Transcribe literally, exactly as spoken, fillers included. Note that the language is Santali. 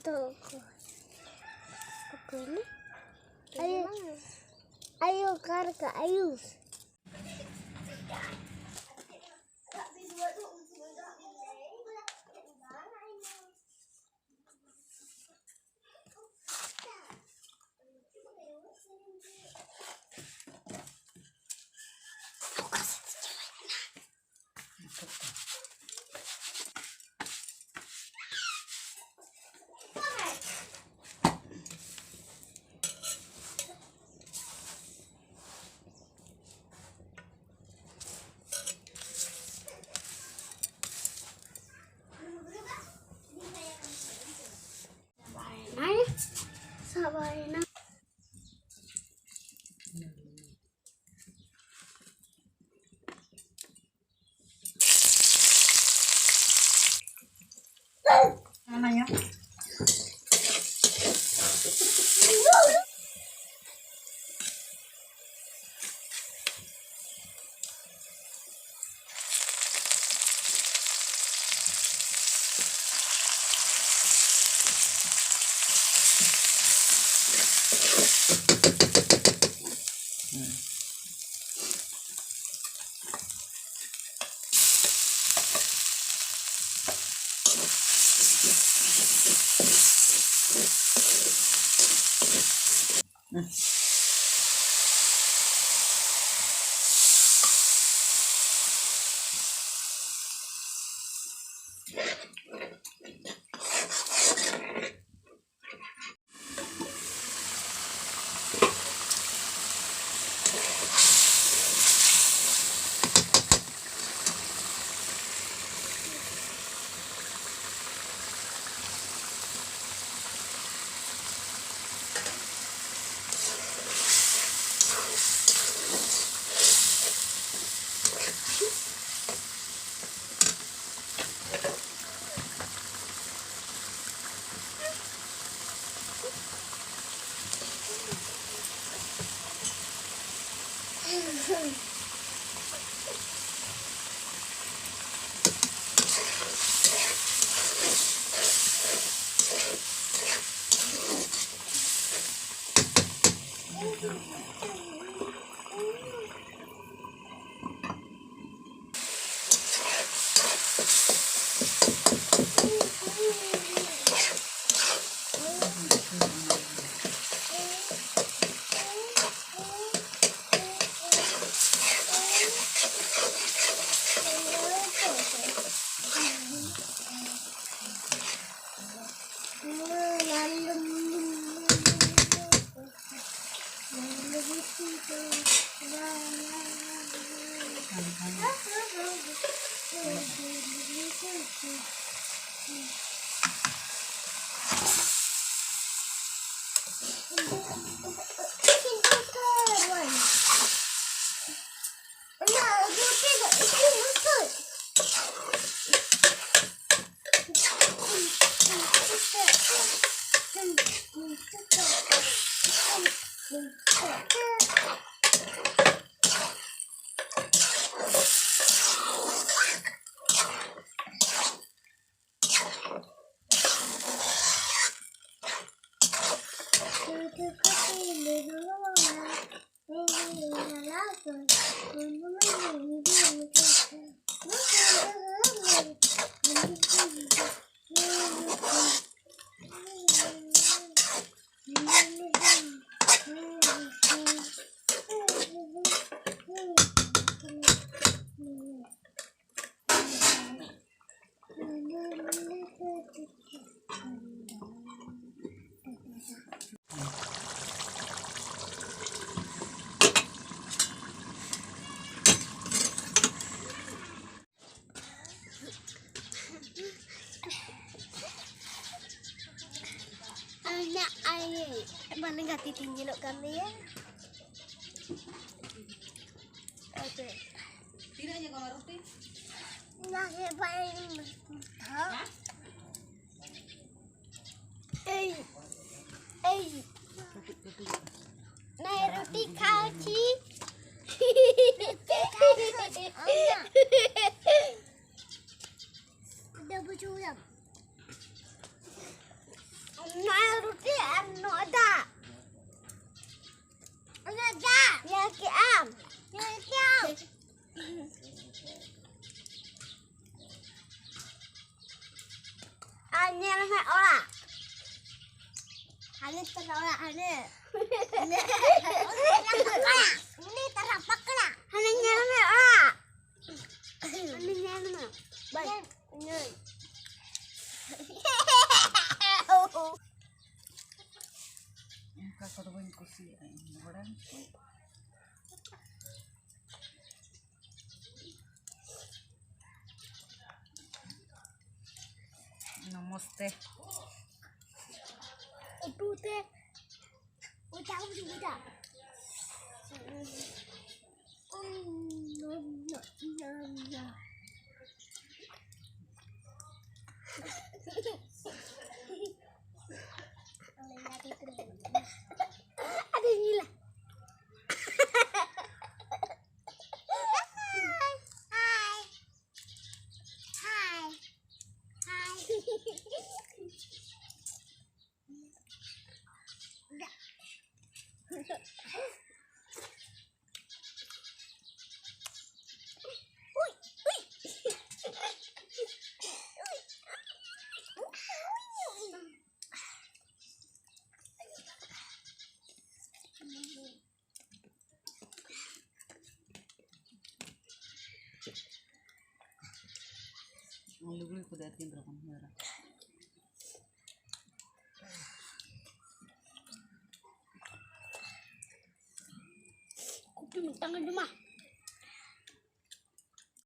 ᱛᱚ ᱚᱠᱚᱭ? ᱚᱠᱚᱭ ᱱᱟ? ᱟᱭᱳ, ᱟᱭᱳ, ᱚᱠᱟ ᱨᱮᱠᱟ ᱟᱭᱳ? ᱪᱟᱵᱟᱭᱮᱱᱟᱭ᱾ ᱪᱟᱵᱟᱭᱮᱱᱟ᱾ ᱵᱟᱞᱮ ᱜᱟᱛᱮ ᱛᱤᱧ ᱧᱮᱞᱚᱜ ᱠᱟᱱ ᱞᱮᱭᱟ᱾ ᱛᱤᱱᱟᱹᱜ ᱤᱧ ᱟᱹᱜᱩ ᱟᱢᱟ ᱨᱩᱴᱤ? ᱚᱱᱟ ᱜᱮ ᱵᱟᱭ ᱦᱮᱸ? ᱮᱭ, ᱮᱭ, मैं रोटी खाऊंगी। मैं रोटी और नोदा। ᱛᱟᱨᱟ ᱚᱲᱟᱜ ᱦᱟᱱᱮ᱾ ᱩᱱᱤ ᱛᱟᱨᱟ ᱯᱟᱠᱲᱟ᱾ ᱦᱟᱱᱮ ᱧᱮᱞ ᱢᱮ ᱚᱲᱟᱜ᱾ ᱦᱟᱱᱮ ᱧᱮᱞ ᱢᱮ᱾ ᱵᱟᱭ᱾ ᱚᱱᱠᱟ ᱠᱚᱫᱚ ᱵᱟᱹᱧ ᱠᱩᱥᱤᱭᱟᱜᱼᱟ ᱤᱧ ᱫᱚ, ᱵᱟᱲᱟᱭᱟᱢ ᱥᱮ? ᱱᱚᱢᱚᱥᱛᱮ᱾ ᱩᱛᱩ ᱛᱮ ᱚᱴᱟ ᱩᱛᱩ ᱚᱴᱟ᱾ ᱟᱹᱰᱤ ᱧᱤᱞᱟ᱾ ᱦᱟᱭ, ᱦᱟᱭ, ᱦᱟᱭ᱾ ᱞᱩᱜᱽᱲᱤ ᱠᱚᱫᱚ ᱟᱹᱛᱤᱧ ᱫᱚ ᱵᱟᱝ ᱦᱩᱭᱩᱜᱼᱟ᱾ ᱠᱩᱯᱤ ᱢᱤᱫᱴᱟᱝ ᱮ ᱡᱚᱢᱟ᱾